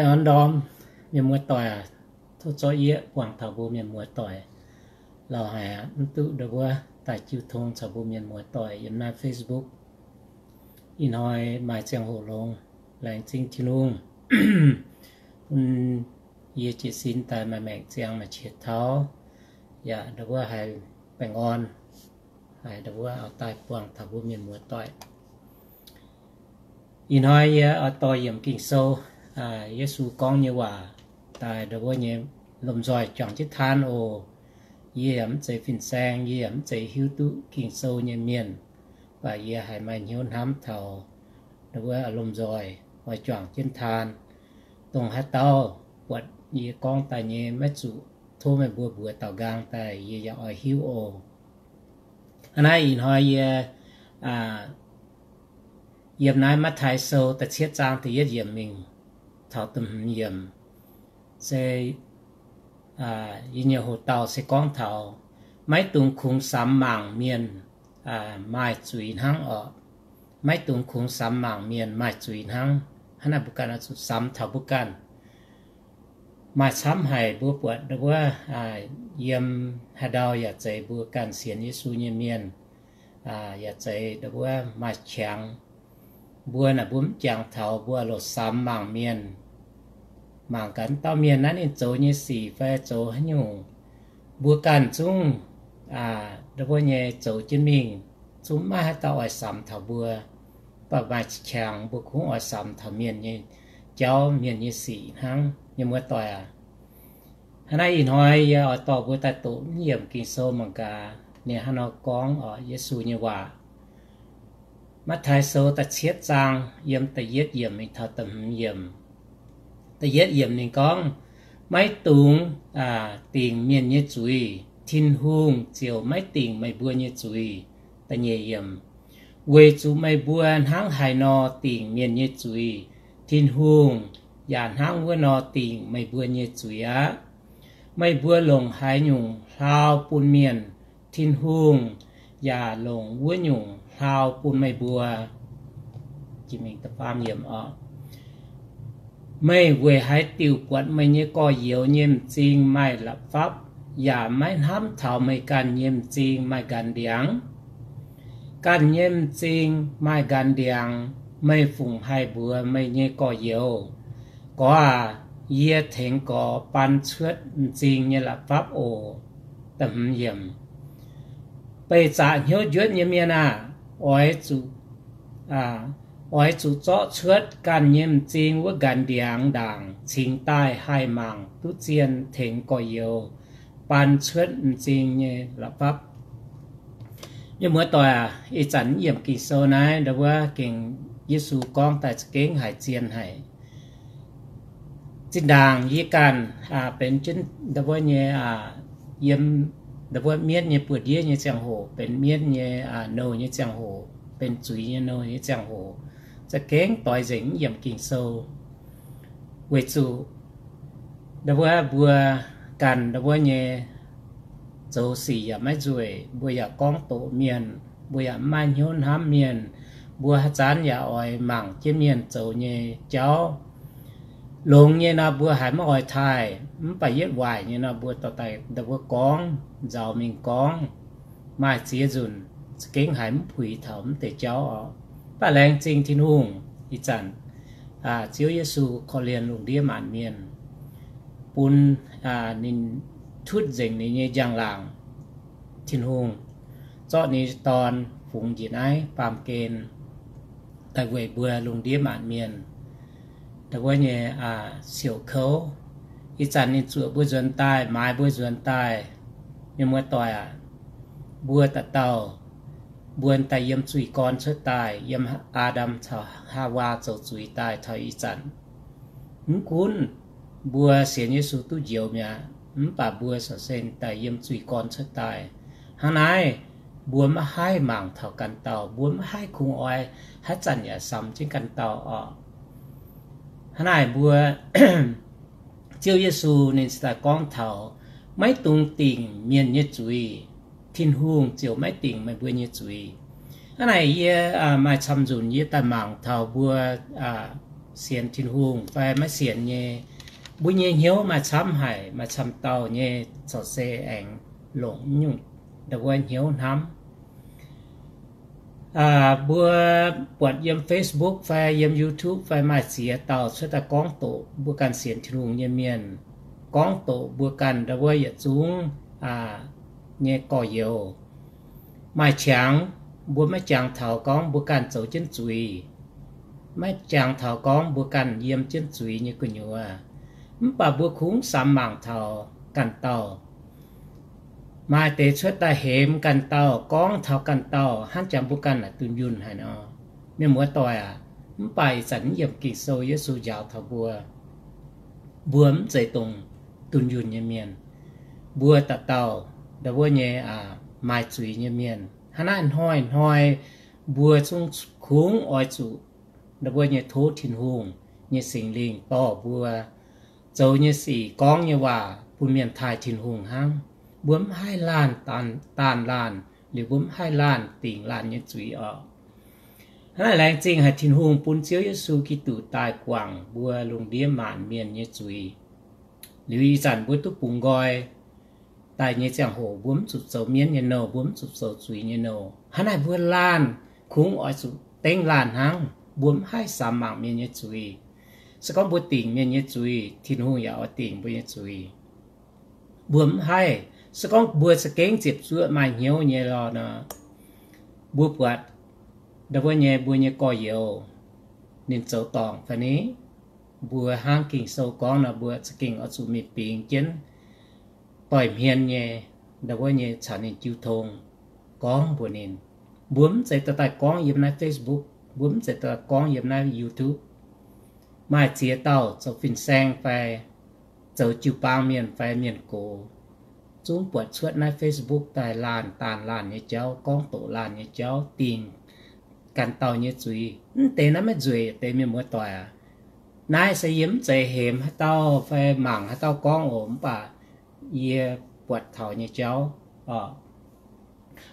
Hnoi ndorm, mienh muoz-doic, tov zorqv yieqv buangh taux mbuo mienh muoz-doic. Lorz haic aqv, mv duqv ndau wuov daaih jiu tong caux mbuo mienh muoz-doic yiem naaiv Facebook. Ih hnoi maaih ziangh hoc longx, laengz zingh Tin-Hungh bun yie jiez sin daaih maaih maengc ziangh maaih qiex taux, yaac ndau wuov haih baengh orn, haih ndau wuov oix daaih buangh taux mbuo mienh muoz-doic. Ih hnoi yie oix dorh yiemc Ging-Sou, Yesu gorngv nyei waac daaih ndau wuov nyei lomh nzoih juangc jienv taan oc. Yie yaac mv zeiz fin-saeng, yie yaac mv zeiz hiuv duqv Ging-Sou nyei mienh, mv baac yie haiz maaih hnyouv hnamv taux ndau wuov lomh nzoih oix juangc jienv taan. Dongh haaix dauh buatc yie gorngv daaih nyei maiv zuqc, tov meih mbuo mbuox daaux nqaang daaih, yie yaac oix hiuv oc. Hnangv naaiv ih hnoi yie yiem naaiv Matv^taai Sou da'cietv zaang da'yietv yiemc mingh taux da'hmz yiemc, se yie nyei hoc-dauh se gorngv taux, maiv dungx kungx samx mangc mienh maaih zuiz hnangv orqc. Maiv dungx kungx samx mangc mienh maaih zuiz hnangv. Hnangv naaiv mbuo ganh oix zuqc samx taux mbuo ganh. Maaih camv haic mbuo buatc ndau wuov yiem haaix ndau yaac zeiz mbuo ganh sienx Yesu nyei mienh, yaac zeiz ndau wuov maaih qangx. Mbuo naaic mbuo mv jangx taux mbuo loc samx mangc mienh, mangc gaax dauh mienh naaiv ninh zoux nyei sic fai zoux haaix nyungc, mbuo ganh zungv ndau wuov nyei zoux jienv mingh, zungv maiv haaix dauh oix samx taux mbuo. Mv baac maaih qangx mbuo kungx oix samx taux mienh nyei jauv, mienh nyei sic hnangv, mienh muoz-doic aac. Hnangv naaiv ih hnoi yie oix dorh mbuo daaih doqc mv yiemc Ging-Sou mangc gaax ninh hnangv nor gorngv oc, Yesu nyei waac. Matv^taai Sou da'cietv zaang yiem da'yietv yiemc mingh taux da'hmz yiemc. Da'yietv yiemc ninh gorngv, maiv dungx dingc mienh nyei zuiz, Tin-Hungh ziouc maiv dingc meih mbuo nyei zuiz. Da'nyeic yiemc, weic zuqc meih mbuo hnangv haaix nor dingc mienh nyei zuiz, Tin-Hungh yaac hnangv wuov nor dingc meih mbuo nyei zuiz aqv. Meih mbuo longc haaix nyungc hlaau bun mienh, Tin-Hungh yaac longc wuov nyungc hlaau bun meih mbuo. Meih weic haaix diuc buatc meih nyei gorx-youz nyei m'zing maaih la'fapv, yaac maiv hnamv taux meih ganh nyei m'zing maaih nqanx ndiangx? Ganh nyei m'zing maaih nqanx ndiangx, meih fungc haih mbuox meih nyei gorx-youz, Gorx aac, yie tengx gorx baan cuotv m'zing nyei la'fapv oc. Beih zaqc hnyouv njuotv nyei mienh aah! Oix zuqc zorqv cuotv ganh nyei m'zing wuov nqanx ndiangx ndaangc cingx daaih haih mangc duqv zien tengx gorx-youz baan cuotv m'zing nyei la'fapv. Mienh muoz-doic aac, ih zanc yiemc Ging-Sou naaiv ndau wuov gengh Yesu gorngv daaih za'gengh haiz zien haic. Zinh ndaangc yie ganh benx jienv ndau wuov nyei, yiem ndau wuov mienv nyei buoz-ndiev nyei ziangh hoc, benx mienv nyei nouh nyei ziangh hoc, benx zuiz nyei nouh nyei ziangh hoc, za'gengh doix nzengc mv yiemc Ging-Sou. Weic zuqc ndau wuov mbuo ganh ndau wuov nyei zoux sic yaac maiv nzueic, mbuo yaac gorngv doqc mienh, mbuo yaac mv maaih hnyouv hnamv mienh, mbuo haaix zanc yaac oix mangc jienv mienh zoux nyei jauv. Longx nyei nor mbuo haiz maiv oix taaih, mv baac yietv waaic nyei nor mbuo dorh daaih ndau wuov gorngv, nzaaux mingh gorngv, maaih ziex nzunc za'gengh haiz mv puix taux mv deix jauv oc. Mv baac laengz zingh Tin-Hungh, ih zanc Ziouv Yesu korv-lienh lungh ndiev maanc mienh, bun ninh tutv nzengc ninh nyei njang-laangc. Tin-Hungh zorqv ninh nyei Dorn fungx njiec naaiv baamh gen daaih weic mbuo lungh ndiev maanc mienh ndau wuov nyei siouc kouv. Ih zanc ninh zuoqc mbuo nzuonx daaih, maaiz mbuo nzuonx daaih. Mienh muoz-doic aac, mbuo dauh dauh, mbuo daaih yiem zuiz-gorn cuotv daaih, yiem Aa^ndam caux Haawaa zoux zuiz daaih taux ih zanc, mv gunv mbuo sienx Yesu duqv njoux mi'aqv, mv baac mbuo corc sen daaih yiem zuiz-gorn cuotv daaih. Hnangv naaiv, mbuo maiv haih mangc taux ganh dauh, mbuo maiv haih kungx oix haaix zanc yaac samx jienv ganh dauh oc. Hnangv naaic mbuo, Ziouv Yesu ninh cingx daaih gorngv taux, maiv dungx dingc mienh nyei zuiz, Tin-Hungh ziouc maiv dingc meih mbuo nyei zuiz. Hnangv naaic yie maaih camv nzunc yie daaih mangc taux mbuo sienx Tin-Hungh fai maiv sienx nyei, mbuo nyei hnyouv maaih camv haic, maaih camv dauh nyei corc se aengx longc nyungc ndau wuov hnyouv hnamv. Mbuo buatc yiem Facebook fai yiem YouTube fai maaih ziex dauh cuotv daaih gorngv doqc mbuo ganh sienx Tin-Hungh nyei mienh, gorngv doqc mbuo ganh ndau wuov yietc zungv nyei gorx-youz. Maaih qangx mbuo maiv jangx taux gorngv mbuo ganh zoux jienv zuiz, maiv jangx taux gorngv mbuo ganh yiem jienv zuiz nyei gu'nyuoz. Mv baac mbuo kungx samx mangc taux ganh dauh. Maaih deix cuotv daaih hemx ganh dauh, gorngv taux ganh dauh hnangv jangx mbuo ganh naaic dunh yunh haic nor. Mienh muoz-doic aac, mv baac ih zanc yiem Ging-Sou Yesu njaaux taux mbuo, mbuo mv zeiz dongh dunh yunh nyei mienh. Mbuo dauh dauh ndau wuov nyei maaih zuiz nyei mienh. Hnangv naaiv hnoi-hnoi mbuo zungv kungx oix zuqc ndau wuov nyei tov Tin-Hungh nyei Singx Lingh dorh mbuo zoux nyei sic, gorngv nyei waac bun mienh taaih Tin-Hungh hnangv. Mbuo mv haih laanh daanh laanh, liuz mbuo mv haih laanh dingc laanh nyei zuiz orqc. Hnangv naaic laengz zingh haic Tin-Hungh bun Ziouv Yesu Giduc daaih guangc mbuo lungh ndiev maanc mienh nyei zuiz. Liuz ih zanc mbuo duqv bungx nqoi daaih nyei ziangh hoc, mbuo mv zuqc zoux mienv nyei nouh, mbuo mv zuqc zoux zuiz nyei nouh. Hnangv naaic mbuo laanh kungx oix zuqc dengv laanh hnangv. Mbuo mv haih samx mangc mienh nyei zuiz. Se gorngv mbuo dingc mienh nyei zuiz, Tin-Hungh yaac oix dingc mbuo nyei zuiz. Mbuo mv haih, se gorngv mbuo za'gengh ziepc zuoqv maaih hnyouv nyei lorh nor, mbuo buatc ndau wuov nyei mbuo nyei gorx-youz ninh zoux dorngc fai ni, mbuo hnangv Ging-Sou gorngv nor, mbuo za'gengh oix zuqc mingh bingx jienv doix-hmien nyei ndau wuov nyei caux ninh jiu tong gorngv mbuox ninh. Mbuo mv zeiz dorh daaih gorngv yiem naaiv Facebook, mbuo mv zeiz dorh daaih gorngv yiem naaiv YouTube. Maaih ziex dauh zoux fin-saeng fai zoux jiu-baang mienh fai mienh gox zungv buatc cuotv naaiv Facebook daaih laanh daanh laanh nyei jauv, gorngv doqc laanh nyei jauv, dingc ganh dauh nyei zuiz. Mv deix naaiv maiv nzueic deix, mienh muoz-doic aac. Naaiv se yie mv zeiz hemx haaix dauh fai mangc haaix dauh gorngv oc, mv baac yie buatc taux nyei jauv.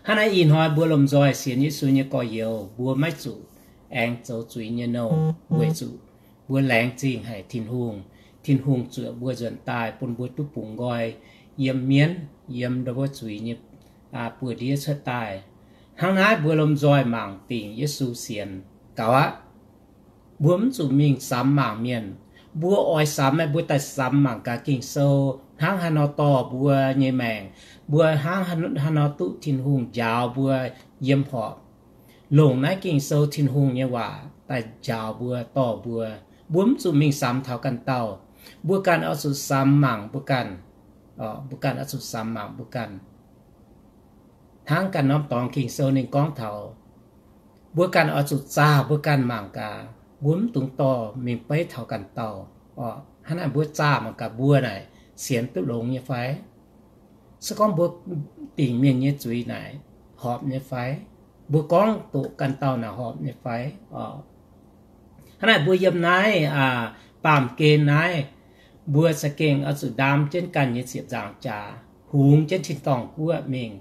Hnangv naaiv ih hnoi mbuo lomh nzoih sienx Yesu nyei gorx-youz, mbuo maiv zuqc aengx zoux zuiz nyei nouh, weic zuqc mbuo laengz zingh haic Tin-Hungh. Tin-Hungh zuoqc mbuo nzuonx daaih bun mbuo duqv bungx nqoi yiem mienv, yiem ndau wuov zuiz nyei buoz-ndiev cuotv daaih. Hnangv naaiv mbuo lomh nzoih mangc dingc Yesu sienx gaux aqv. Mbuo mv zuqc mingh samx mangc mienh. Mbuo oix samx, mbuo daaih samx mangc gaax Ging-Sou hnangv haaix nor dorh mbuo nyei maengc, mbuo hnangv haaix nor duqv Tin-Hungh njaaux mbuo yiem horpc. Longc naaiv Ging-Sou, Tin-Hungh nyei waac daaih njaaux mbuo, dorh mbuo. Mbuo mv zuqc mingh samx taux ganh dauh. Mbuo ganh oix zuqc samx mangc mbuo ganh. Mbuo ganh oix zuqc samx mangc mbuo ganh. Hnangv ganh norm dorngx Ging-Sou ninh gorngv taux, mbuo ganh oix zuqc zaah mbuo ganh mangc gaax, mbuo mv dungx dorh mingh beiv taux ganh dauh. Hnangv naaic mbuo zaah mangc gaax, mbuo naaic sienx duqv longx nyei fai? Se gorngv mbuo dingc mienh nyei zuiz naaic horpc nyei fai? Mbuo gorngv doqc ganh dauh naaic horpc nyei fai? Hnangv naaic mbuo yiem naaiv baamh gen naaiv, mbuo za'gengh oix zuqc ndaam jienv ganh nyei ziepc nzaangc jaax, hungx jienv tin-dorngh guoqv mingh.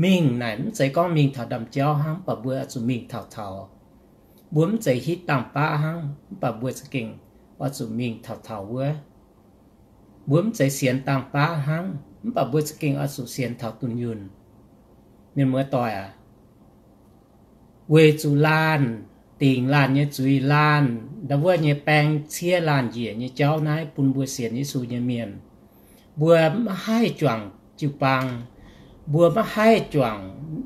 Mingh naaic mv zeiz gorngv mingh taux ndaamv-jauv hnangv, mv baac mbuo oix zuqc mingh taux taux. Mbuo mv zeiz hitv dangh baqv hnangv, mv baac mbuo za'gengh oix zuqc mingh taux taux wuov. Mbuo mv zeiz sienx dangh baqv hnangv, mv baac mbuo za'gengh oix zuqc sienx taux dunh yunh. Mienh muoz-doic aac, weic zuqc laanh dingc laanh nyei zuiz, laanh ndau wuov nyei baeng ciev laanh njiec nyei jauv naaiv bun mbuo sienx Yesu nyei mienh, mbuo maiv haih juangc jiu-baang. Mbuo maiv haih juangc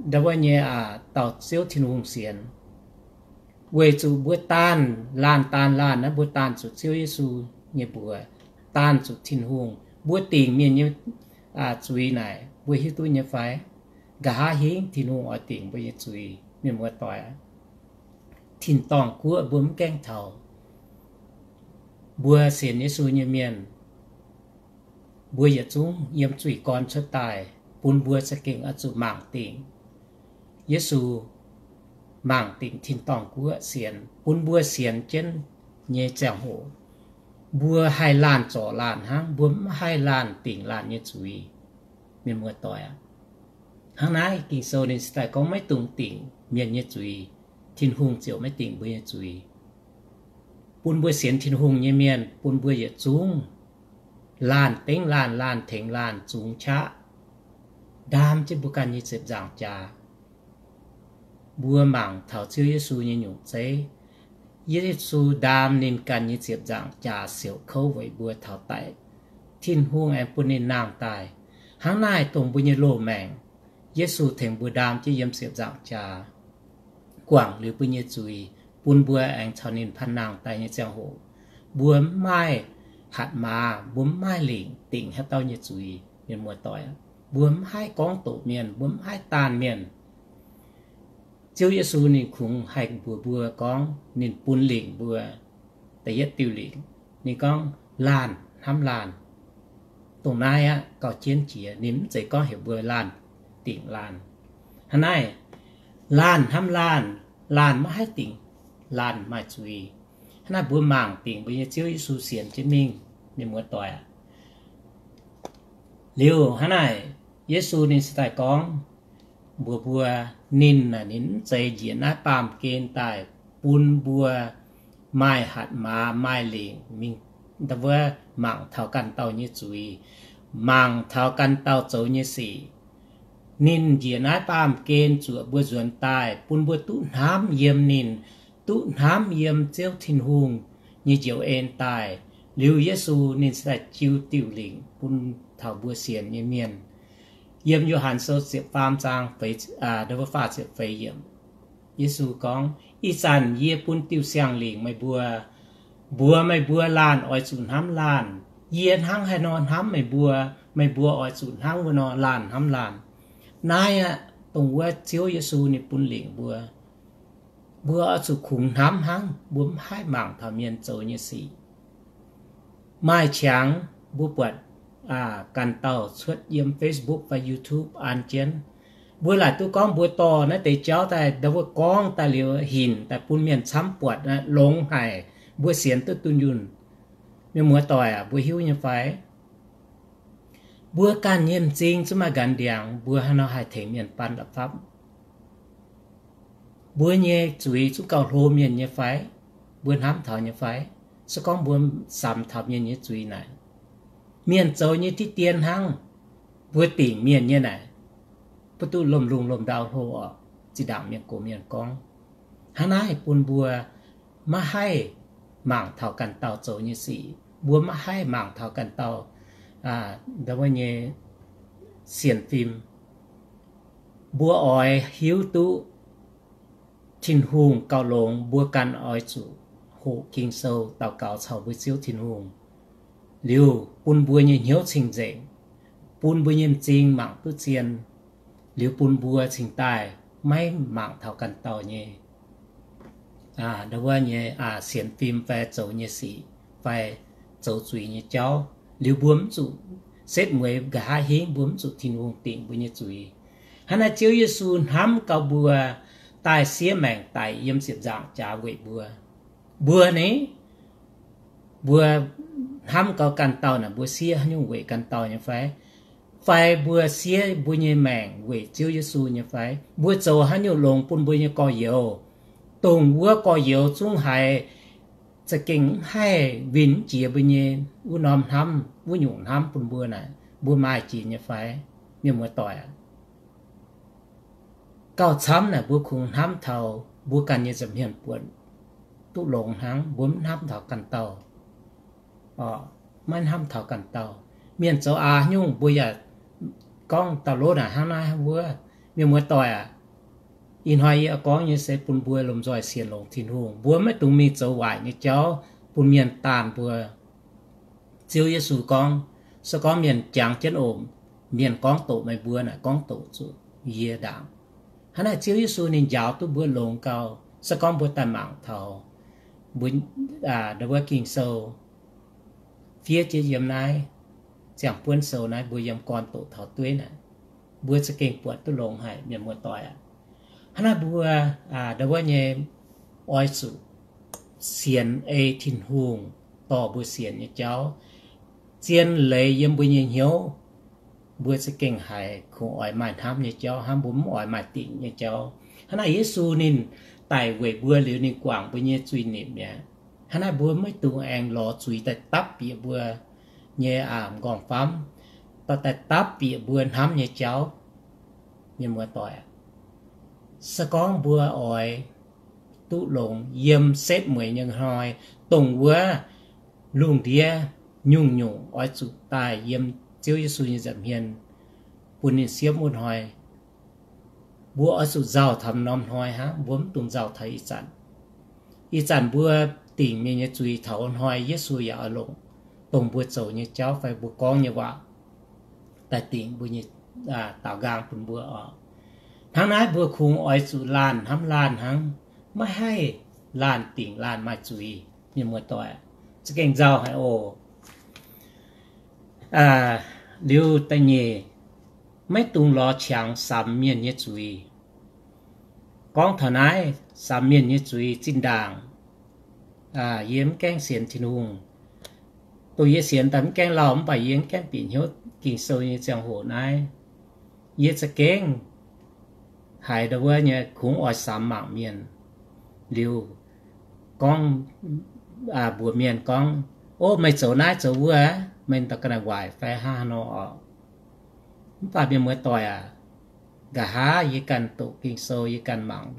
ndau wuov nyei dauh Ziouv Tin-Hungh sienx. Weic zuqc mbuo daanh laanh daanh laanh naaiv mbuo daanh zuqc Ziouv Yesu nyei mbuox, daanh zuqc Tin-Hungh. Mbuo dingc mienh nyei zuiz naaic mbuo hiuv duqv nyei fai? Nqa'haav hingv Tin-Hungh oix dingc mbuo nyei zuiz, mienh muoz-doic. Tin-dorngh guoqv mbuo mv gaengh taux. Mbuo sienx Yesu nyei mienh, mbuo yietc zungv yiem zuiz-gorn cuotv daaih, bun mbuo za'gengh oix zuqc mangc dingc Yesu, mangc dingc tin-dorngh guoqv sienx, bun mbuo sienx jienv nyei ziangh hoc, mbuo haih laanh zorc laanh hnangv, mbuo mv haih laanh dingc laanh nyei zuiz. Mienh muoz-doic aac, hnangv naaiv Ging-Sou ninh cingx daaih gorngv maiv dungx dingc mienh nyei zuiz, Tin-Hungh ziouc maiv dingc mbuo nyei zuiz. bun mbuo sienx Tin-Hungh nyei mienh, bun mbuo yietc zungv laanh dengv laanh, laanh tengx laanh zungx qaqv ndaam jienv mbuo ganh nyei ziepc nzaangc jaax. Mbuo mangc taux Ziouv Yesu nyei nyungc zeiv. Yesu ndaam ninh ganh nyei ziepc nzaangc jaax siouc kouv weic mbuo taux daic. Tin-Hungh aengx bun ninh nangh daaih. Hnangv naaiv dongh mbuo nyei loz-maengc, Yesu tengx mbuo ndaam jienv yiem ziepc nzaangc jaax, guangc liuz mbuo nyei zuiz, bun mbuo aengx caux ninh panh nangh daaih nyei ziangh hoc, mbuo mv maaih hatc maaz, mbuo mv maaih lingc dingc haaix dauh nyei zuiz. Mienh muoz-doic, mbuo mv haih gorngv doqc mienh, mbuo mv haih daanh mienh. Ziouv Yesu ninh kungx haih mbuox mbuo gorngv ninh bun lingc mbuo. Da'yietv diuh lingc, ninh gorngv laanh hnamv laanh. Dongh naaiv aqv gauh jienv jiex, ninh mv zeiz gorngv heuc mbuo laanh dingc laanh. Hnangv naaiv, laanh hnamv laanh, laanh maiv haih dingc laanh maaih zuiz. Hnangv naaiv mbuo mangc dingc mbuo nyei Ziouv Yesu sienx jienv mingh, mienh muoz-doic aqv. Liuz hnangv naaiv, Yesu ninh se daaih gorngv mbuox mbuo, ninh naaic ninh mv zeiz njiec naaiv baamh gen daaih bun mbuo maaih hatc maaz maaih lingc mingh, ndau wuov mangc taux ganh dauh nyei zuiz, mangc taux ganh dauh zoux nyei sic. Ninh njiec naaiv baamh gen zuoqc mbuo nzuonx daaih bun mbuo duqv hnamv yiem ninh, duqv hnamv yiem Ziouv Tin-Hungh nyei njoux en daaih. Liuz Yesu ninh se daaih jiu diuh lingc bun taux mbuo sienx nyei mienh. Yiem Yo^han Sou ziepc faam zaang, ndau wuov faah ziepc feix yiemc, Yesu gorngv, ih zanc yie bun diuh siang-lingc meih mbuo, mbuox meih mbuo laanh oix zuqc hnamv laanh. Yie hnangv haaix nor hnamv meih mbuo, meih mbuo oix zuqc hnangv wuov nor laanh hnamv laanh. Naaiv aqv dongh wuov Ziouv Yesu ninh bun lingc mbuo. Mbuo oix zuqc kungx hnamv hnangv, mbuo mv haih mangc taux mienh zoux nyei sic. Maaih qangx mbuo buatc ganh dauh cuotv yiem Facebook fai YouTube an jienv. Mbuo laaic duqv gorngv mbuo dorh naaiv deix jauv daaih ndau wuov gorngv daaih liuz hinc daaih bun mienh camv buatc, longx haic, mbuo sienx duqv dunh yunh. Mienh muoz-doic aac, mbuo hiuv nyei fai? Mbuo ganh nyei m'zing zungv maaih nqanx ndiangx, mbuo haaix nor haih tengx mienh ban la'fapv? Mbuo nyei zuiz zungv gauh hlo mienh nyei fai? Mbuo hnamv taux nyei fai? Se gorngv mbuo samx taux mienh nyei zuiz naaic, mienh zoux nyei diqv dien hnangv, mbuo dingc mienh nyei naaic, mbuo duqv lomh lungh lomh ndau hlo orqc, zinh ndaangc mienh gox mienh gorngv. Hnangv naaiv bun mbuo maiv haih mangc taux ganh dauh zoux nyei sic. Mbuo maiv haih mangc taux ganh dauh, ndau wuov nyei sienx fim. Mbuo oix hiuv duqv Tin-Hungh gauh longx, mbuo ganh oix zuqc hoqc Ging-Sou daux gaux caux mbuo Ziouv Tin-Hungh, liuz bun mbuo nyei hnyouv cing-nzengc, bun mbuo nyei m'zing mangc duqv zien, liuz bun mbuo cingx daaih maiv mangc taux ganh dauh nyei ndau wuov nyei sienx fim fai zoux nyei sic fai zoux zuiz nyei jauv. Liuz mbuo mv zuqc setv mueiz nqa'haav hingv, mbuo mv zuqc Tin-Hungh dingc mbuo nyei zuiz. Hnangv naaiv Ziouv Yesu hnamv gauh mbuo daaih siev maengc daic yiem ziepc nzaangc jaax weic mbuo. Mbuo ni, mbuo hnamv gauh ganh dauh naaic, mbuo siev haaix nyungc weic ganh dauh nyei fai? Fai mbuo siev mbuo nyei maengc weic Ziouv Yesu nyei fai? Mbuo zoux haaix nyungc longx bun mbuo nyei gorx-youz, dongh wuov gorx-youz zungv haiz za'gengh mv haih winh mv jiex mbuo nyei wuov norm hnamv, wuov nyungc hnamv bun mbuo naaic, mbuo maaih jiex nyei fai? Mienh muoz-doic aac, gauh camv naaic mbuo kungx hnamv taux mbuo ganh nyei nza'hmien buonc duqv longx hnangv, mbuo mv hnamv taux ganh dauh. Maiv hnamv taux ganh dauh. Mienh zoux aqc nyungc mbuo yaac gorngv da'lov naaic hnangv naaiv hnangv wuov. Mienh muoz-doic aac, ih hnoi yie gorngv nyei se bun mbuo lomh nzoih sienx longx Tin-Hungh. Mbuo maiv dungx mingh zoux waaic nyei jauv bun mienh daanh mbuo. Ziouv Yesu gorngv, se gorngv mienh jangx jienv omc, mienh gorngv doqc meih mbuo naaic, gorngv doqc zuqc yie ndaangc. Hnangv naaic Ziouv Yesu ninh njaaux duqv mbuo longx gau. Se gorngv mbuo daaih mangc taux mbuo ndau wuov Ging-Sou fiev jienv yiem naaiv ziangh buonv sou naaiv, mbuo yiem gorn doqc taux dueiv naaic, mbuo za'gengh buatc duqv longx haic, mienh muoz-doic aac. Hnangv naaiv mbuo ndau wuov nyei oix zuqc sienx ei Tin-Hungh dorh mbuo sienx nyei jauv, zien leiz yiem mbuo nyei hnyouv, mbuo za'gengh haiz kungx oix maaih hnamv nyei jauv hnangv, mbuo mv oix maaih dingc nyei jauv. Hnangv naaic Yesu ninh daic weic mbuo liuz ninh guangc mbuo nyei zuiz-nipc mi'aqv. Hnangv naaiv mbuo maiv dungx aengx lorz zuiz daaih dapv bieqc mbuo nyei aa m'nqorngv-famv, dorh daaih dapv bieqc mbuo hnamv nyei jauv. Mienh muoz-doic, se gorngv mbuo oix duqv longx yiem setv mueiz nyei hnoi, dongh wuov lungh ndiev nyungc-nyungc oix zuqc daaih yiem Ziouv Yesu nyei nza'hmien bun ninh siepv wuov hnoi, mbuo oix zuqc nzauh taux norm hnoi hnangv, mbuo mv dungx nzauh taux ih zanc. Ih zanc mbuo dingc mienh nyei zuiz, taux wuov hnoi Yesu yaac oix longc dongh mbuo zoux nyei jauv fai mbuo gorngv nyei waac daaih dingc mbuo nyei daaux nqaang bun mbuo oc. Hnangv naaiv mbuo kungx oix zuqc laanh hnamv laanh hnangv, maiv haih laanh dingc laanh maaih zuiz. Mienh muoz-doic, za'gengh nzauh haic oc. Liuz da'nyeic, maiv dungx lorz qangx samx mienh nyei zuiz. Gorngv taux naaiv, samx mienh nyei zuiz zinh ndaangc yie mv gaengh sienx Tin-Hungh. Dongh yie sienx daaih mv gaengh lauh mv baac yie mv gaengh bieqc hnyouv Ging-Sou nyei ziangh hoc naaiv, yie za'gengh haiz ndau wuov nyei kungx oix samx mangc mienh. Liuz gorngv mbuox mienh gorngv, Ov, meih zoux naaiv zoux wuov, meih daaih ga'naaiv waaic fai hnangv haaix nor oc. Mv baac mienh muoz-doic aac, nqa'haav yie ganh doqc Ging-Sou, yie ganh mangc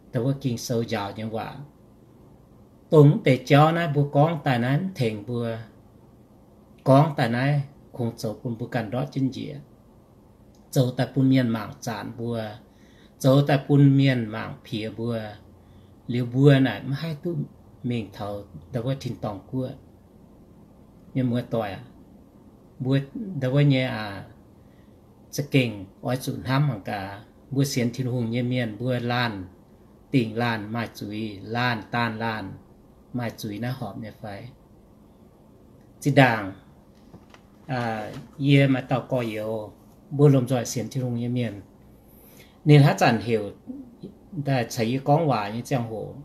ndau wuov Ging-Sou njaaux nyei waac, dongh mv deix jauv naaiv mbuo gorngv daaih naaiv mv tengx mbuo. Gorngv daaih naaiv kungx zoux bun mbuo ganh ndortv jienv njiec, zoux daaih bun mienh mangc zaanc mbuo, zoux daaih bun mienh mangc piex mbuo. Liuz mbuo naaic maiv haih duqv mingh taux ndau wuov tin-dorngh guoqv. Mienh muoz-doic aac, mbuo ndau wuov nyei aac, za'gengh oix zuqc hnamv mangc gaax, mbuo sienx Tin-Hungh nyei mienh mbuo laanh dingc laanh maaih zuiz, laanh daanh laanh maaih zuiz naaiv horpc nyei fai? Zinh ndaangc yie maaih dauh gorx-youz, mbuo lomh nzoih sienx Tin-Hungh nyei mienh, ninh haaix zanc heuc daaih caux yie gorngv waac nyei ziangh hoc,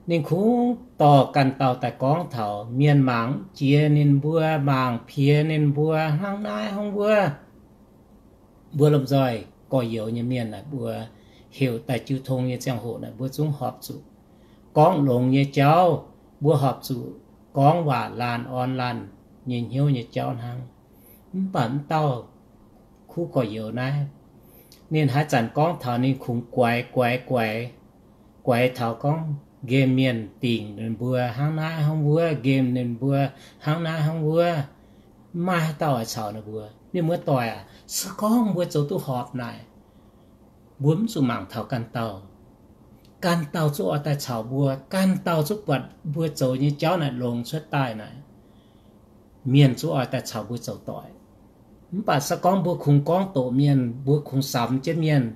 ninh kungx dorh ganh dauh daaih gorngv taux mienh mangc mv jiex ninh mbuo, mangc piex ninh mbuo hnangv naaiv hnangv wuov. Mbuo lomh nzoih gorx-youz nyei mienh naaic, mbuo heuc daaih jiu tong nyei ziangh hoc naaic, mbuo zungv horpc zuqc gorngv longx nyei jauv. Mbuo horpc zuqc gorngv waac laanh orn laanh nyei hnyouv nyei jauv hnangv. Mv baac mv dauh kuv gorx-youz naaiv, ninh haaix zanc gorngv taux ninh kungx guaix guaix guaix, guaix taux gorngv nqemh mienh dingc ninh mbuo hnangv naaiv hnangv wuov, nqemh ninh mbuo hnangv naaiv hnangv wuov, mv maaih haaix dauh oix caux ninh mbuo. Mienh muoz-doic aac, se gorngv mbuo zoux duqv horpc naaic, mbuo mv zuqc mangc taux ganh dauh. Ganh dauh zungv oix daaih caux mbuo, ganh dauh zungv buatc mbuo zoux nyei jauv naaic longx cuotv daaih naaic, mienh zungv oix daaih caux mbuo zoux doic. Mv baac se gorngv mbuo kungx gorngv doqc mienh, mbuo kungx samx jienv mienh,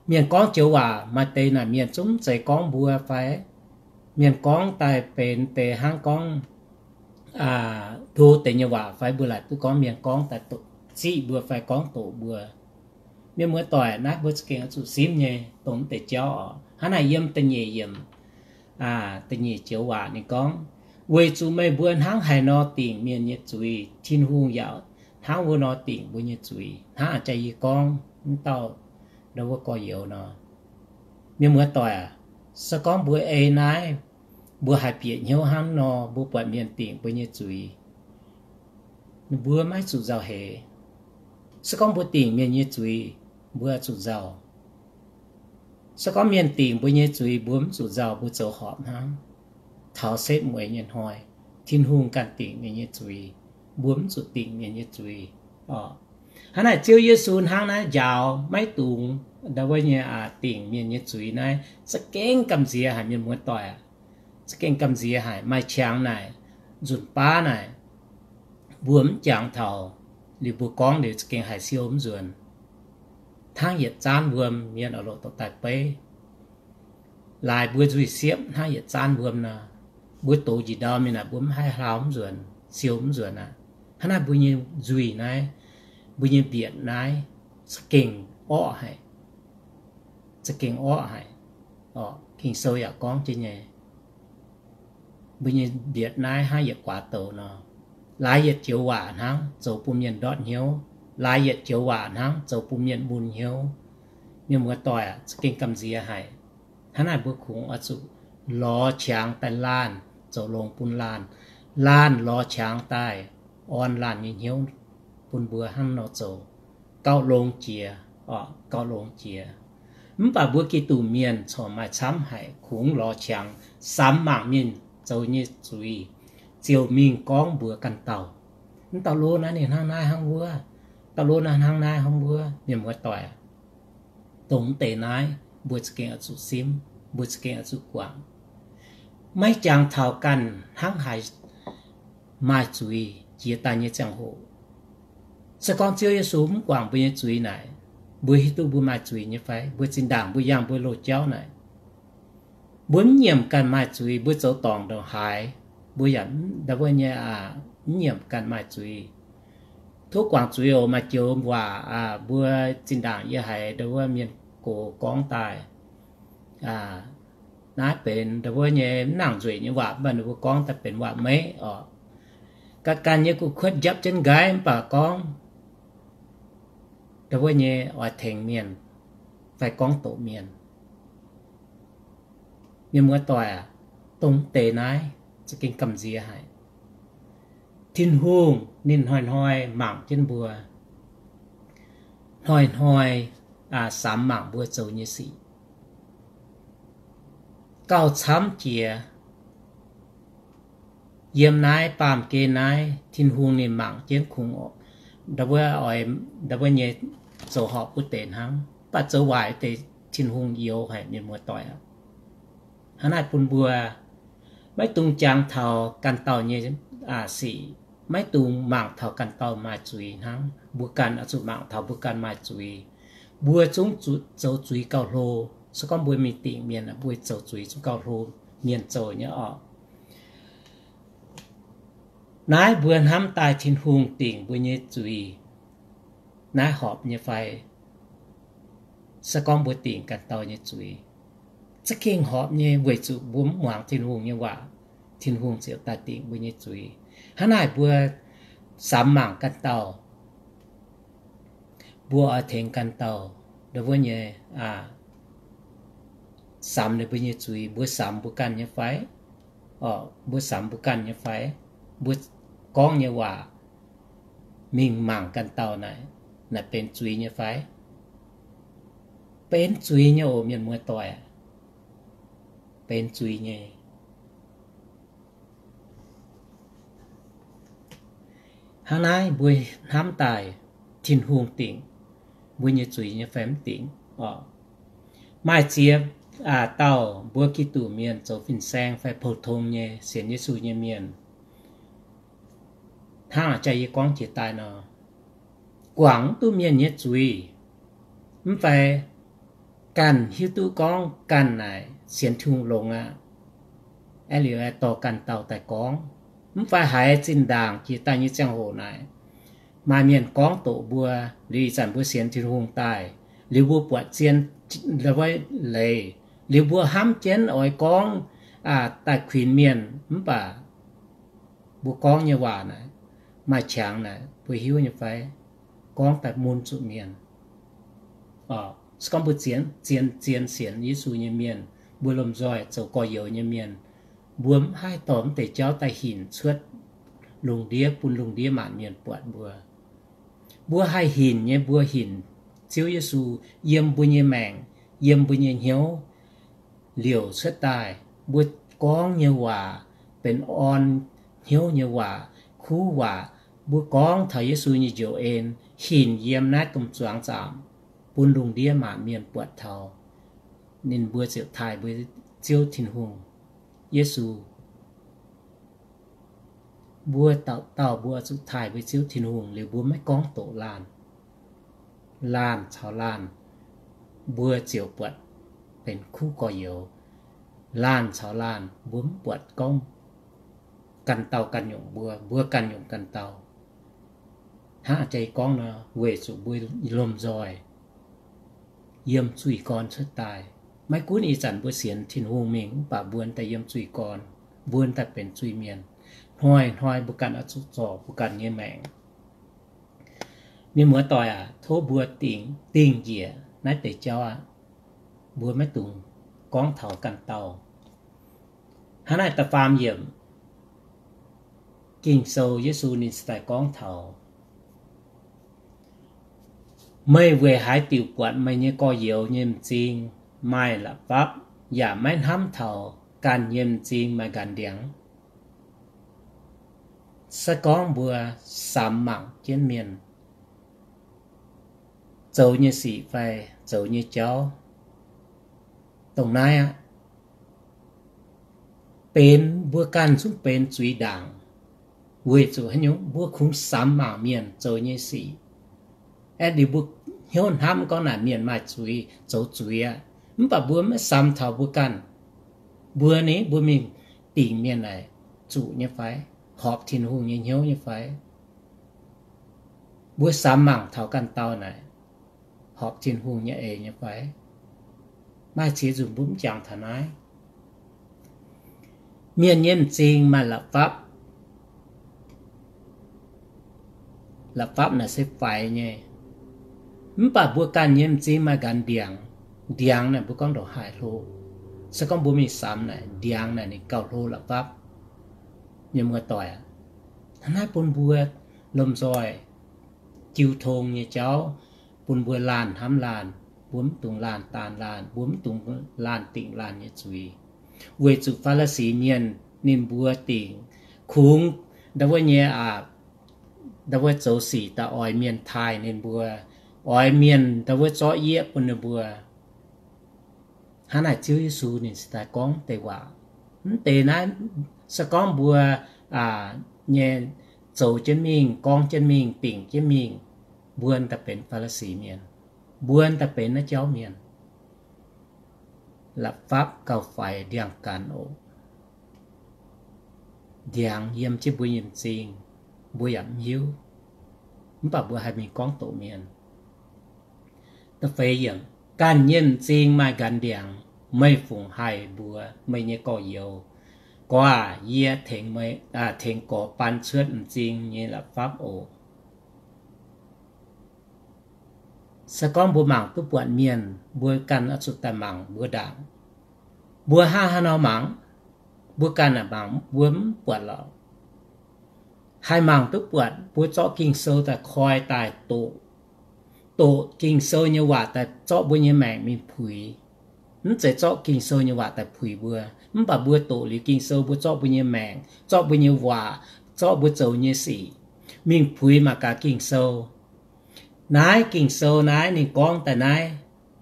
mienh gorngv joux waac maaih deix naaic mienh zungv mv zeiz gorngv mbuo fai? Mienh gorngv daaih benx deix hnangv gorngv ndo deix nyei waac fai? Mbuo laaic duqv gorngv mienh gorngv daaih ziqv mbuo fai gorngv doqc mbuo. Mienh muoz-doic, naaiv mbuo za'gengh oix zuqc simv nyei dongh mv deix jauv oc. Hnangv naaic yiem da'nyeic yiemc, da'nyeic joux waac ninh gorngv, weic zuqc meih mbuo hnangv haaix nor dingc mienh nyei zuiz, Tin-Hungh yaac hnangv wuov nor dingc mbuo nyei zuiz. Hnangv a'jang yie gorngv mv dauh ndau wuov gorx-youz nor. Mienh muoz-doic aac, se gorngv mbuo ei naaiv, mbuo haih bieqc hnyouv hnangv nor, mbuo buatc mienh dingc mbuo nyei zuiz, mbuo maiv zuqc nzauh heix. Se gorngv mbuo dingc mienh nyei zuiz, mbuo zuqc nzauh. Se gorngv mienh dingc mbuo nyei zuiz, mbuo mv zuqc nzauh, mbuo zoux horpc hnangv. Taux setv mueiz nyei hnoi, Tin-Hungh ganh dingc mienh nyei zuiz, mbuo mv zuqc dingc mienh nyei zuiz. Hnangv naaic Ziouv Yesu hnangv naaiv njaaux maiv dungx ndau wuov nyei dingc mienh nyei zuiz naaiv za'gengh gamh nziex haic, mienh muoz-doic aac. Za'gengh gamh nziex haic. Maaih qangx naaic, nzunc baav naaic, mbuo mv jangx taux, liuz mbuo gorngv liuz za'gengh haiz siou mv nzuonx. Hnangv yietc zaanv wuom mienh oix loc dorh daaih beiv. Laaix mbuo nzuih siepv hnangv yietc zaanv wuom nor, mbuo dox njiec ndau mingh naaic mbuo mv haih hlau mv nzuonx, siou mv nzuonx aqv. Hnangv naaiv mbuo nyei nzuih naaiv, mbuo nyei mbietc naaiv za'gengh orqv haic. Za'gengh orqv haic. Ging-Sou yaac gorngv jienv nyei, mbuo nyei mbietc naaiv hnangv yietc guaax douz nor. Laaix yietc joux waac hnangv zoux bun mienh ndortv hnyouv. Laaix yietc joux waac hnangv zoux bun mienh mun hnyouv. Mienh muoz-doic aac, za'gengh gamh nziex haic. Hnangv naaic mbuo kungx oix zuqc lorz qangx daaih laanh zoux longx bun laanh. Laanh lorz qangx daaih, orn laanh nyei hnyouv bun mbuo hnangv nor zoux, gauh longx jiex, gauh longx jiex. Mv baac mbuo Giduc mienh corc maaih camv haic, kungx lorz qangx samx mangc mienh zoux nyei zuiz, ziouc mingh gorngv mbuox ganh dauh, mv dauh lo naaiv ninh hnangv naaiv hnangv wuov, dauh lo naaiv hnangv naaiv hnangv wuov. Mienh muoz-doic, dongh deix naaiv mbuo za'gengh oix zuqc simv, mbuo za'gengh oix zuqc guangc. Maiv jangx taux ganh hnangv haaix maaih zuiz jiex daaih nyei ziangh hoc, se gorngv Ziouv Yesu mv guangc mbuo nyei zuiz naaic, mbuo hiuv duqv mbuo maaih zuiz nyei fai? Mbuo zinh ndaangc mbuo yangh mbuo loz-jauv naaic, mbuo mv nyiemc ganh maaih zuiz, mbuo zoux dorngc ndongc haaix, mbuo yaac ndau wuov nyei aqv, mv nyiemc ganh maaih zuiz. Tov guangc zuiz oc. Maaih joux waac mbuo zinh ndaangc yie haiz ndau wuov mienh gox gorngv daaih, naaiv benx ndau wuov nyei mv nangc nzueic nyei waac, mv baac ninh mbuo gorngv daaih benx waac-meiv oc. Ganh ganh nyei gu'kuotv njapv jienv nqaiv mv baac gorngv ndau wuov nyei oix tengx mienh fai gorngv doqc mienh. Mienh muoz-doic aac, dongh deix naaiv za'gengh gamh nziex haic. Tin-Hungh ninh hnoi-hnoi mangc jienv mbuo, hnoi-hnoi samx mangc mbuo zoux nyei sic gauh camv jiex. Yiem naaiv baamh gen naaiv, Tin-Hungh ninh mangc jienv kungx ndau wuov oix, ndau wuov nyei zoux horpc wuov deix hnangv, mv baac zoux waaic deix Tin-Hungh youx haic, mienh muoz-doic aac. Hnangv naaiv bun mbuo maiv dungx jangx taux ganh dauh nyei sic, maiv dungx mangc taux ganh dauh maaih zuiz hnangv. Mbuo ganh oix zuqc mangc taux mbuo ganh maaih zuiz. Mbuo zungv zoux zuiz gauh hlo. Se gorngv mbuo mingh dingc mienh, mbuo zoux zuiz zungv gauh hlo mienh zoux nyei oc. Naaiv mbuo hnamv daaih Tin-Hungh dingc mbuo nyei zuiz, naaiv horpc nyei fai? Se gorngv mbuo dingc ganh dauh nyei zuiz, za'gengh horpc nyei, weic zuqc mbuo mv muangx Tin-Hungh nyei waac, Tin-Hungh ziouc daaih dingc mbuo nyei zuiz. Hnangv naaic mbuo samx mangc ganh dauh, mbuo oix tengx ganh dauh ndau wuov nyei samx ninh mbuo nyei zuiz. Mbuo samx mbuo ganh nyei fai? Mbuo samx mbuo ganh nyei fai? Mbuo gorngv nyei waac mingh mangc ganh dauh naaic, naaic benx zuiz nyei fai? Benx zuiz nyei oc, mienh muoz-doic aac. Benx zuiz nyei. Hnangv naaiv mbuo hnamv daaih, Tin-Hungh dingc mbuo nyei zuiz nyei fai mv dingc oc? Maaih ziex dauh mbuo Giduc mienh zoux fin-saeng fai pou-tong nyei sienx Yesu nyei mienh, hnangv jaax yie gorngv jiex daaih nor, guangc mv duqv mienh nyei zuiz, mv fai ganh hiuv duqv gorngv ganh naaic sienx Tin-Hungh longx aqv, aengx liuz dorh ganh dauh daaih gorngv. Mv fai haiz zinh ndaangc jiex daaih nyei ziangh hoc naaic, maaih mienh gorngv doqc mbuo, liuz ih zanc mbuo sienx Tin-Hungh daaih, liuz mbuo buatc zien, ndau wuov, leiz, liuz mbuo hnamv jienv oix gorngv daaih kuinx mienh, mv baac mbuo gorngv nyei waac naaic, maaih qangx naaic, mbuo hiuv nyei fai? Gorngv daaih mun zuqc mienh. Se gorngv mbuo zien, zien, zien sienx Yesu nyei mienh, mbuo lomh nzoih zoux gorx-youz nyei mienh, mbuo mv haih dorh mv deix jauv daaih hinc cuotv lungh ndiev bun lungh ndiev maanc mienh buatc mbuo. Mbuo haih hinc nyei, mbuo hinc Ziouv Yesu yiem mbuo nyei maengc, yiem mbuo nyei hnyouv liouc cuotv daaih. Mbuo gorngv nyei waac benx orn hnyouv nyei waac, kuv waac. Mbuo gorngv taux Yesu nyei njoux en, hinc yiem naaiv domh zuangx zaamc bun lungh ndiev maanc mienh buatc taux, ninh mbuo ziouc taaih mbuo Ziouv Tin-Hungh, Yesu. Mbuo dauh dauh mbuo zuqc taaih mbuo Ziouv Tin-Hungh liuz, mbuo maiv gorngv doqc laanh, laanh caux laanh, mbuo ziouc buatc benx kuv gorx-youz. Laanh caux laanh mbuo mv buatc gorngv ganh dauh ganh nyungc mbuo, mbuo ganh nyungc ganh dauh. Hnangv jiex gorngv nor, weic zuqc mbuo lomh nzoih yiem zuiz gorn cuotv daaih. Maiv gunv ih zanc mbuo sienx Tin-Hungh mingh, mv baac mbuo daaih yiem zuiz gorn, mbuo daaih benx zuiz-mienh. Hnoi-hnoi mbuo ganh oix zuqc zorc mbuo ganh nyei maengc. Mienh muoz-doic aac, tov mbuo dingh, dingh njiec naaiv deix jauv aqv. Mbuo maiv dungx gorngv taux ganh dauh. Hnangv naaiv da'faam yiemc, Ging-Sou Yesu ninh cingx daaih gorngv taux, meih weic haaix diuc buatc meih nyei gorx-youz nyei m'zing maaih la'fapv, yaac maiv hnamv taux ganh nyei m'zing maaih nqanx ndiangx? Se gorngv mbuo samx mangc jienv mienh zoux nyei sic fai zoux nyei jauv, dongh naaiv aqv, benx mbuo ganh zungv benx zuiz ndaangc, weic zuqc haaix nyungc mbuo kungx samx mangc mienh zoux nyei sic. Aeqv, liuz mbuo hnyouv hnamv gorngv naaic mienh maaih zuiz, zoux zuiz aqv. Mv baac mbuo maiv samx taux mbuo ganh. Mbuo ni, mbuo mingh dingc mienh naaic zuqc nyei fai? Horpc Tin-Hungh nyei hnyouv nyei fai? Mbuo samx mangc taux ganh dauh naaic, horpc Tin-Hungh nyei eix nyei fai? Maaih ziex nzunc mbuo mv jangx taux naaiv. Mienh nyei m'zing maaih la'fapv. La'fapv naaic se faix nyei. Mv baac mbuo ganh nyei m'zing maaih nqanx ndiangx. Ndiangx naaic mbuo gorngv ndongc haaix hlo. Se gorngv mbuo mingh samx naaic, ndiangx naaic ninh gauh hlo la'fapv. Mienh muoz-doic aac, hnangv naaiv bun mbuo lomh nzoih jiu tong nyei jauv, bun mbuo laanh hnamv laanh, mbuo mv dungx laanh daanh laanh, mbuo mv dungx laanh dingc laanh nyei zuiz. Weic zuqc Faa^li^si mienh ninh mbuo dingc kungx ndau wuov nyei aac, ndau wuov zoux sic daaih oix mienh taaih ninh mbuo, oix mienh ndau wuov zorqv yieqv bun ninh mbuo. Hnangv naaic Ziouv Yesu ninh cingx daaih gorngv deix waac. Mv deix naaiv, se gorngv mbuo nyei zoux jienv mingh, gorngv jienv mingh, dingc jienv mingh, mbuo daaih benx Faa^li^si mienh, mbuo daaih benx naaiv jauv mienh. La'fapv gauh faix ndiangx-gaanx oc. Ndiangx yiem jienv mbuo nyei m'zing, mbuo yaac mv hiuv, mv baac mbuo haih mingh gorngv doqc mienh. Da'feix yiemc, ganh nyei m'zing maaih nqanx ndiangx, meih fungc haih mbuox meih nyei gorx-youz, Gorx aac, yie tengx meih, tengx gorx baan cuotv m'zing nyei la'fapv oc. Se gorngv mbuo mangc duqv buatc mienh, mbuo ganh oix zuqc daaih mangc mbuo ndaangc. Mbuo hnangv haaix nor mangc? Mbuo ganh aac mangc mbuo mv buatc lorqc. Haih mangc duqv buatc, mbuo zorqv Ging-Sou daaih koi daaih doqc, doqc Ging-Sou nyei waac daaih zorqv mbuo nyei maengc mingh puix. Mv zeiz zorqv Ging-Sou nyei waac daaih puix mbuo, mv baac mbuo doqc liuz Ging-Sou, mbuo zorqv mbuo nyei maengc, zorqv mbuo nyei waac, zorqv mbuo zoux nyei sic mingh puix mangc gaax Ging-Sou. Naaiv Ging-Sou naaiv ninh gorngv daaih naaiv,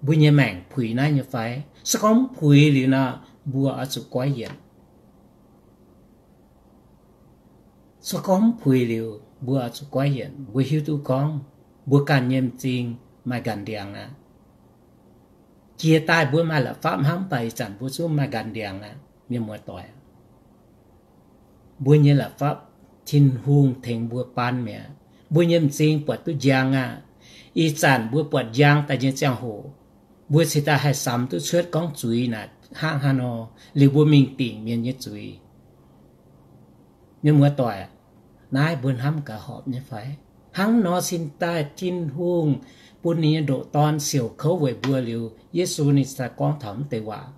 mbuo nyei maengc puix naaiv nyei fai? Se gorngv mv puix liuz nor, mbuo oix zuqc goiv yienc. Se gorngv mv puix liuz, mbuo oix zuqc goiv yienc. Mbuo hiuv duqv gorngv mbuo ganh nyei m'zing maaih nqanx ndiangx aqv. Jiex daaih mbuo maaih la'fapv hnangv, mv baac ih zanc mbuo zungv maaih nqanx ndiangx aqv, mienh muoz-doic. Mbuo nyei la'fapv, Tin-Hungh tengx mbuo baan mi'aqv. Mbuo nyei m'zing buatc duqv njang aqv. Ih zanc mbuo buatc njang daaih nyei ziangh hoc, mbuo cingx daaih haih samx duqv cuotv gorngv zuiz naaic hnangv haaix nor, liuz mbuo mingh dingc mienh nyei zuiz. Mienh muoz-doic, naaiv mbuo hnamv gaax horpc nyei fai? Hnangv nor cingx daaih Tin-Hungh bun ninh nyei ndoqc Dorn siouc kouv weic mbuo liuz, Yesu ninh cingx daaih gorngv taux mv deix waac.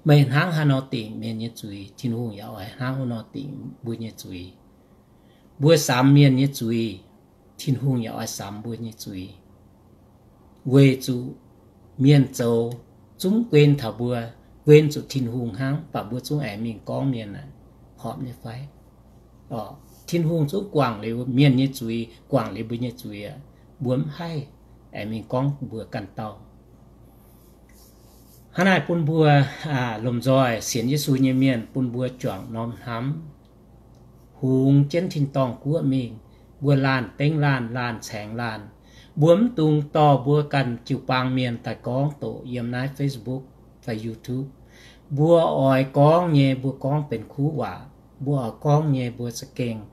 Meih hnangv haaix nor dingc mienh nyei zuiz, Tin-Hungh yaac oix hnangv wuov nor dingc mbuo nyei zuiz. Mbuo samx mienh nyei zuiz, Tin-Hungh yaac oix samx mbuo nyei zuiz. Weic zuqc mienh zoux zungv guen taux mbuo, guen zuqc Tin-Hungh hnangv, mv baac mbuo zungv aengx mingh gorngv mienh naaic, horpc nyei fai? Tin-Hungh zungv guangc liuz mienh nyei zuiz, guangc liuz mbuo nyei zuiz aqv. Mbuo mv haih aengx mingh gorngv mbuox ganh dauh. Hnangv naaic bun mbuo lomh nzoih sienx Yesu nyei mienh, bun mbuo juangc norm hnamv, hungx jienv tin-dorngh guoqv mingh. Mbuo laanh dengv laanh, laanh caengx laanh. Mbuo mv dungx dorh mbuo ganh jiu-baang mienh daaih gorngv doqc yiem naaiv Facebook fai YouTube. Mbuo oix gorngv nyei, mbuo gorngv benx kuv waac. Mbuo oix gorngv nyei, mbuo za'gengh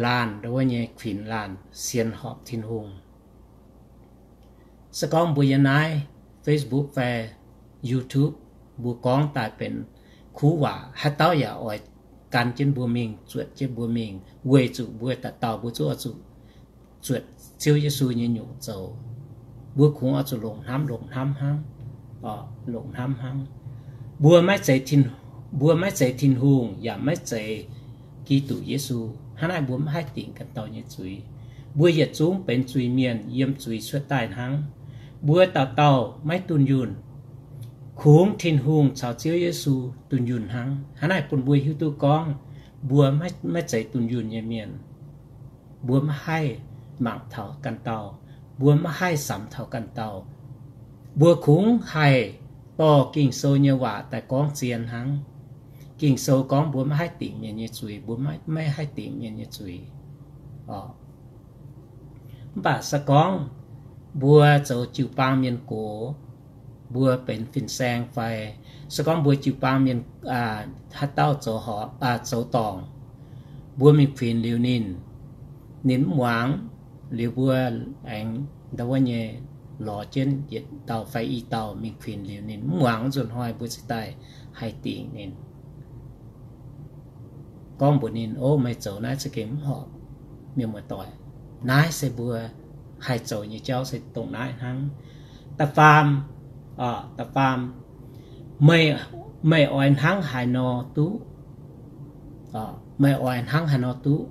laanh ndau wuov nyei kuinx laanh sienx horpc Tin-Hungh. Se gorngv mbuo yiem naaiv Facebook fai YouTube mbuo gorngv daaih benx kuv waac, haaix dauh yaac oix gan jienv mbuo mingh, zuotc jienv mbuo mingh, weic zuqc mbuo dauh dauh mbuo zungv oix zuqc zuotc Ziouv Yesu nyei nyungc zoux. Mbuo kungx oix zuqc longc hnamv, longc hnamv hnangv, longc hnamv hnangv. Mbuo maiv zeiz, mbuo maiv zeiz Tin-Hungh yaac maiv zeiz Giduc Yesu. Hnangv naaiv mbuo maiv haih dingc ganh dauh nyei zuiz. Mbuo yietc zungv benx zuiz-mienh yiem zuiz cuotv daaih hnangv. Mbuo dauh dauh maiv dunh yunh. Kungx Tin-Hungh caux Ziouv Yesu dunh yunh hnangv. Hnangv naaiv bun mbuo hiuv duqv gorngv mbuo maiv, maiv zeiz dunh yunh nyei mienh. Mbuo maiv haih mangc taux ganh dauh. Mbuo maiv haih samx taux ganh dauh. Mbuo kungx haih dorh Ging-Sou nyei waac daaih gorngv zien hnangv. Ging-Sou gorngv mbuo maiv haih dingc mienh nyei zuiz, mbuo maiv, maiv haih dingc mienh nyei zuiz. Mv baac se gorngv mbuo zoux jiu-baang mienh gox, mbuo benx fin-saeng fai se gorngv mbuo jiu-baang mienh haaix dauh zoux horpc, zoux dorngc, mbuo mingh kuinx liuz ninh, ninh mv muangx, liuz mbuo aengx ndau wuov nyei lorz jienv yietc dauh fai i dauh mingh kuinx liuz ninh mv muangx, nzunc hnoi mbuo ziouc daaih haih dingc ninh, gorngv mbuox ninh, Ov, meih zoux naaiv za'gengh mv horpc. Mienh muoz-doic, naaiv se mbuo haih zoux nyei jauv se dongh naaiv hnangv. Da'faam, da'faam, meih, meih oix hnangv haaix nor duqv, meih oix hnangv haaix nor duqv.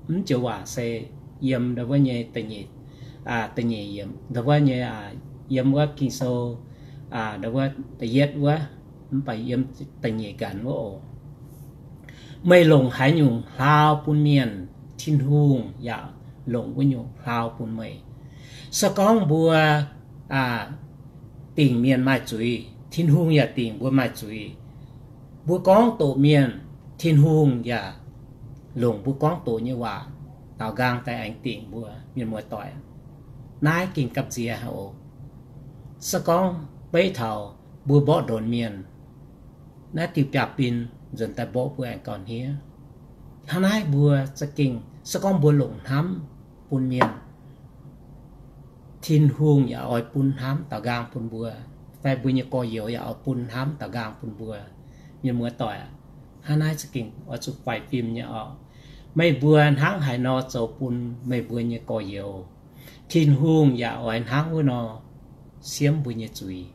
Mv joux waac se yiem ndau wuov nyei da'nyeic, da'nyeic yiemc ndau wuov nyei, yiem wuov Ging-Sou ndau wuov da'yietv wuov, mv baac yiem da'nyeic nqanx wuov oc. Meih longc haaix nyungc hlaau bun mienh, Tin-Hungh yaac longc wuov nyungc hlaau bun meih. Se gorngv mbuo dingc mienh maaih zuiz, Tin-Hungh yaac dingc mbuo maaih zuiz. Mbuo gorngv doqc mienh, Tin-Hungh yaac longc mbuo gorngv doqc nyei waac daaux nqaang daaih aengx dingc mbuo. Mienh muoz-doic, naaiv gengh gamh nziex haic oc. Se gorngv beiv taux mbuo mborqv ndonx mienh, naaiv diuh biaav-bin nzuonx daaih mborqv mbuo aengx gauh hniev. Hnangv naaiv mbuo za'gengh, se gorngv mbuo longc hnamv bun mienh, Tin-Hungh yaac oix bun hnamv daaux nqaang bun mbuo, fai mbuo nyei gorx-youz yaac oix bun hnamv daaux nqaang bun mbuo. Mienh muoz-doic, hnangv naaiv za'gengh oix zuqc faix fim nyei oc. Meih mbuo hnangv haaix nor zoux bun meih mbuo nyei gorx-youz, Tin-Hungh yaac oix hnangv wuov nor siemv mbuo nyei zuiz.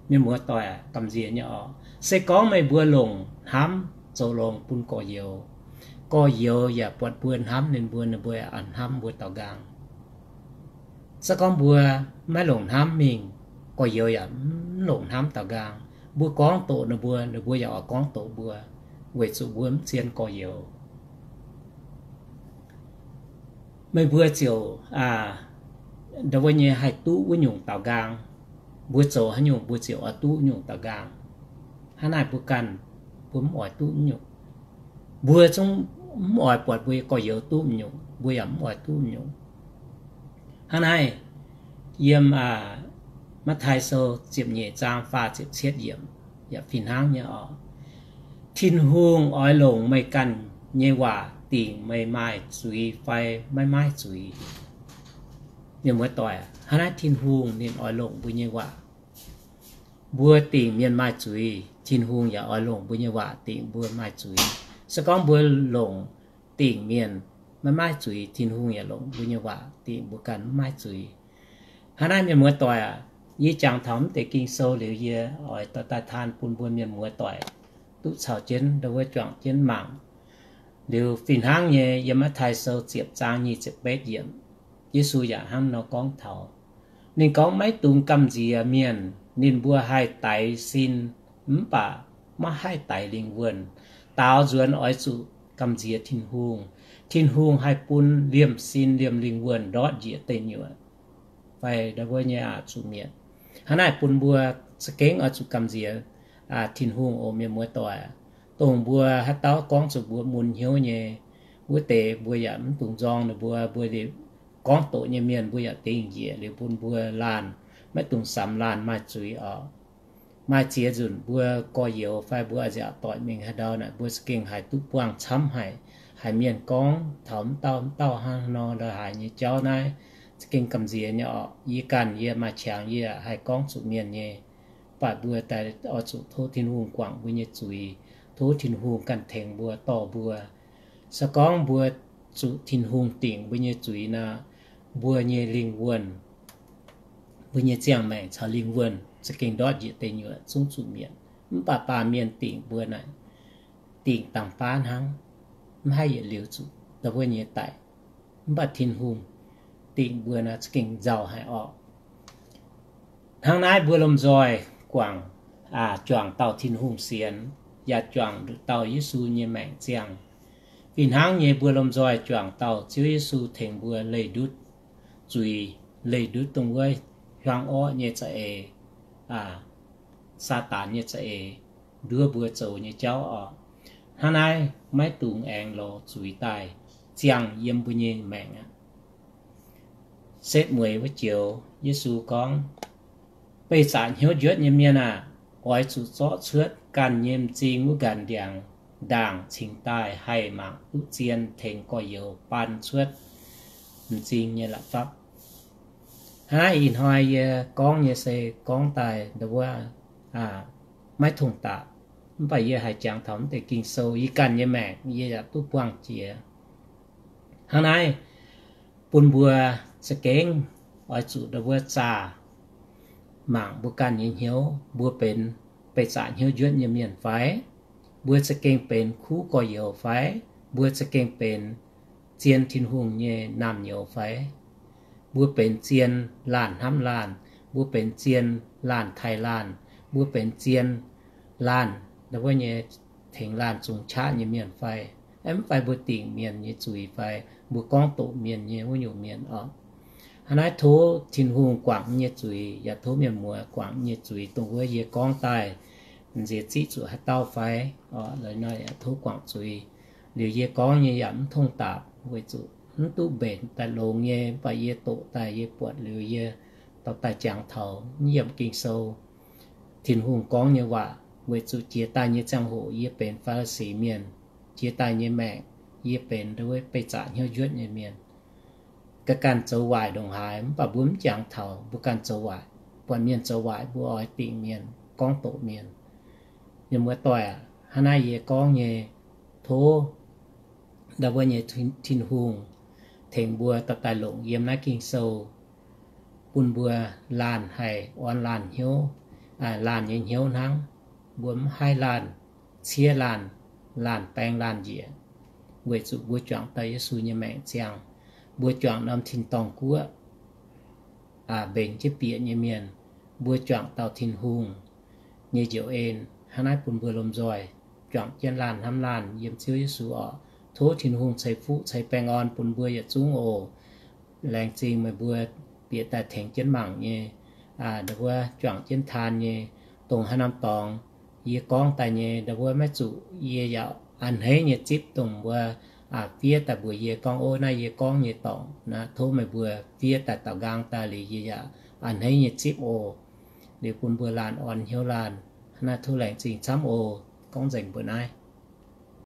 Mienh muoz-doic, gamh nziex nyei oc. Se gorngv meih mbuo longc hnamv zoux longx bun gorx-youz, gorx-youz yaac buatc mbuo hnamv ninh mbuo, ninh mbuo yaac hnamv mbuo daaux nqaang. Se gorngv mbuo maiv longc hnamv mingh, gorx-youz yaac mv longc hnamv daaux nqaang. Mbuo gorngv doqc ninh mbuo, ninh mbuo yaac oix gorngv doqc mbuo, weic zuqc mbuo mv zien gorx-youz. Meih mbuo ziouc ndau wuov nyei haih duqv wuov nyungc daaux nqaang. Mbuo zoux haaix nyungc mbuo ziouc oix duqv wuov nyungc daaux nqaang. Hnangv naaiv mbuo ganh, mbuo mv oix duqv wuov nyungc. Mbuo zungv mv oix buatc mbuo nyei gorx-youz duqv wuov nyungc, mbuo yaac mv oix duqv wuov nyungc. Hnangv naaiv, yiem Matv^taai Sou ziepc nyeic zaang faah ziepc cietv yiemc yaac fih hnangv nyei oc. Tin-Hungh oix longc meih ganh nyei waac dingc meih maaih zuiz fai maiv maaih zuiz. Mienh muoz-doic, hnangv naaiv Tin-Hungh ninh oix longc mbuo nyei waac, mbuo dingc mienh maaih zuiz, Tin-Hungh yaac oix longc mbuo nyei waac dingc mbuo maaih zuiz. Se gorngv mbuo longc dingc mienh maiv maaih zuiz, Tin-Hungh yaac longc mbuo nyei waac dingc mbuo ganh maiv maaih zuiz. Hnangv naaiv mienh muoz-doic aac, yie jangx taux mv deix Ging-Sou liuz, yie oix dorh daaih taan bun mbuo mienh muoz-doic duqv caux jienv ndau wuov juangc jienv mangc. Liuz fih hnangv nyei, yiem Matv^taai Sou ziepc zaang nyic ziepc betv yiemc, Yesu yaac hnangv nor gorngv taux. Ninh gorngv, Maiv dungx gamh nziex mienh. Ninh mbuo haih daix sin, mv baac maiv haih daix lingh wuonh. Daaux nzuonx oix zuqc gamh nziex Tin-Hungh. Tin-Hungh haih bun liemh sin liemh lingh wuonh ndortv njiec deic nyuoqc, fai ndau wuov nyei aqc zuqc mietc. Hnangv naaiv bun mbuo za'gengh oix zuqc gamh nziex Tin-Hungh oc, mienh muoz-doic. Dongh mbuo haaix dauh gorngv zuqc mbuo mun hnyouv nyei, wuov deix mbuo yaac mv dungx nzorng ninh mbuo. Mbuo gorngv doqc nyei mienh mbuo yaac dingh njiec liuz bun mbuo laanh, maiv dungx samx laanh maaih zuiz oc. Maaih ziex nzunc mbuo gorx-youz fai mbuo a'nziaauc doic mingh haaix ndau naaic, mbuo za'gengh haiz duqv buangh camv haic, haiz mienh gorngv taux mv dauh mv dauh hnangv nor la'haaix nyei jauv naaiv, za'gengh gamh nziex nyei oc. Yie ganh yie maaih qangx yie haih gorngv zuqc mienh nyei. Mv baac mbuo daaih oix zuqc tov Tin-Hungh guangc mbuo nyei zuiz, tov Tin-Hungh ganh tengx mbuo dorh mbuo. Se gorngv mbuo zuqc Tin-Hungh dingc mbuo nyei zuiz nor, mbuo nyei lingh wuonh, mbuo nyei ziangh maengc caux lingh wuonh za'gengh ndortv njiec deic nyuoqc zungv zuqc mietc. Mv baac baamh mienh dingc mbuo naaic, dingc dangh baav hnangv. mv haih yietc liuz zuqc da'wuov nyei daic. Mv baac Tin-Hungh dingc mbuo naaiv za'gengh nzauh haic orqc. Hnangv naaiv mbuo lomh nzoih guangc, juangc dauh Tin-Hungh sienx, yaac juangc nduqc dauh Yesu nyei maengc ziangh. Fih hnangv nyei, mbuo lomh nzoih juangc dauh Ziouv Yesu tengx mbuo leih ndutv zuiz, leih ndutv dongh wuov hiuang orqv nyei za'eix, Saadaan nyei za'eix, nduov mbuo zoux nyei jauv orqc. Hnangv naaiv maiv dungx aengx lorz zuiz daaih ziangh yiem mbuo nyei maengc aqv. Setv mueiz wuov joux Yesu gorngv, Beih zaqc hnyouv njuotv nyei mienh aah! Oix zuqc zorqv cuotv ganh nyei m'zing wuov nqanx ndiangx ndaangc cingx daaih haih mangc duqv zien tengx gorx-youz baan cuotv m'zing nyei la'fapv. Hnangv naaiv ih hnoi yie gorngv nyei se gorngv daaih nda'wuov maiv tongx daqc, mv baac yie haiz jangx taux mv deix Ging-Sou, yie ganh nyei maengc yie yaac duqv buangh jiex. Hnangv naaiv bun mbuo za'gengh oix zuqc nda'wuov zaah mangc mbuo ganh nyei hnyouv, mbuo benx beih zaqc hnyouv njuotv nyei mienh fai? Mbuo za'gengh benx kuv gorx-youz fai? Mbuo za'gengh benx zien Tin-Hungh nyei naamh nyouz fai? Mbuo benx zien laanh hnamv laanh, mbuo benx zien laanh taaih laanh, mbuo benx zien laanh nda'wuov nyei tengx laanh zungx qaqv nyei mienh fai? Mv fai mbuo dingc mienh nyei zuiz fai mbuo gorngv doqc mienh nyei wuov nyungc mienh orqc? Hnangv naaiv tov Tin-Hungh guangc nyei zuiz yaac tov mienh muoz guangc nyei zuiz, dongh wuov yie gorngv daaih nziex ziqv zuqc haaix dauh fai? Tov guangc zuiz. Liuz yie gorngv nyei yaac mv tongx daaih weic zuqc mv duqv mbenc daaih longx nyei, mv baac yie doqc daaih yie buatc liuz yie dorh daaih jangx taux mv yiemc Ging-Sou, Tin-Hungh gorngv nyei waac, weic zuqc jiex daaih nyei ziangh hoc yie benx Faa^li^si Mienh, jiex daaih nyei maengc yie benx nda'wuov beih zaqc hnyouv njuotv nyei mienh. Ga'ganh zoux waaic ndongc haaix, mv baac mbuo mv jangx taux mbuo ganh zoux waaic. Buatc mienh zoux waaic mbuo oix dingc mienh, gorngv doqc mienh. Mienh muoz-doic aac, hnangv naaiv yie gorngv nyei, tov nda'wuov nyei Tin-Hungh tengx mbuo dorh daaih longc yiem naaiv Ging-Sou, bun mbuo laanh haih orn laanh hnyouv, laanh nyei hnyouv hnangv. Mbuo mv haih laanh ciev laanh, laanh baeng laanh njiec, weic zuqc mbuo juangc daaih Yesu nyei maengc ziangh. Mbuo juangc norm tin-dorngh guoqv mbenc jienv bieqc nyei mienh. Mbuo juangc dauh Tin-Hungh nyei njoux en. Hnangv naaiv bun mbuo lomh nzoih juangc jienv laanh hnamv laanh yiem Ziouv Yesu orqc. Tov Tin-Hungh ceix fuqv ceix baengh orn bun mbuo yietc zungv oc. Laengz zingh meih mbuo bieqc daaih tengx jienv mangc nyei, nda'wuov juangc jienv taan nyei, dongh haaix norm dorngx yie gorngv daaih nyei nda'wuov maiv zuqc yie yaac a'hneiv nyei zipv dongh mbuo fiev daaih mbuox yie gorngv, Ov, naaiv yie gorngv nyei dorngx. Tov meih mbuo fiev daaih daaux nqaang daaih liuz yie yaac a'hneiv nyei zipv oc. Liuz bun mbuo laanh orn hnyouv laanh. Hnangv naaiv tov laengz zingh camv oc. Gorngv nzengc mbuo naaiv.